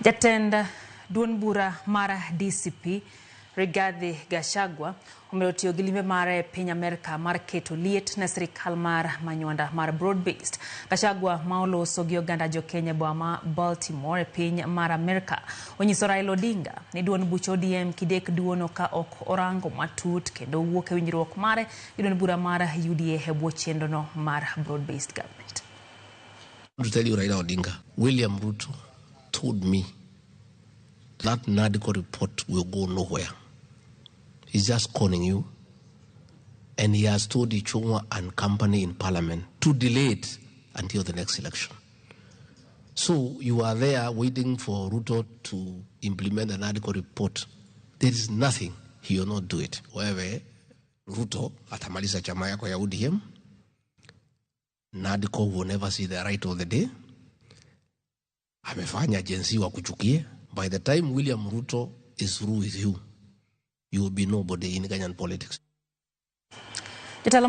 Jatend duond bura mar DCP Rigathi Gachagua omedo tiyo gi limbe mare e piny Amerka mar keto liet ne sirikal mar manywanda mar broad based. Gachagua ma oloso gi oganda jokenya e boma ma Baltimore e piny mar Amerka onyiso Raila Odinga ni duond buch ODM kidek duono ka ok orango matut kendo owuok e winjruok mare gi duond bura mar UDA e bwo chenro no mar broad based government. To tell you, Raila Odinga, William Ruto told me that NADCO report will go nowhere. He's just conning you. And he has told Ichung'wah and company in parliament to delay it until the next election. So you are there waiting for Ruto to implement the NADCO report. There is nothing. He will not do it. Wewe, Ruto atamaliza chama yako ya ODM. NADCO will never see the light of the day. Amefanya Gen Z wakuchukie. By the time William Ruto is through with you, you will be nobody in Kenyan politics. Jatelo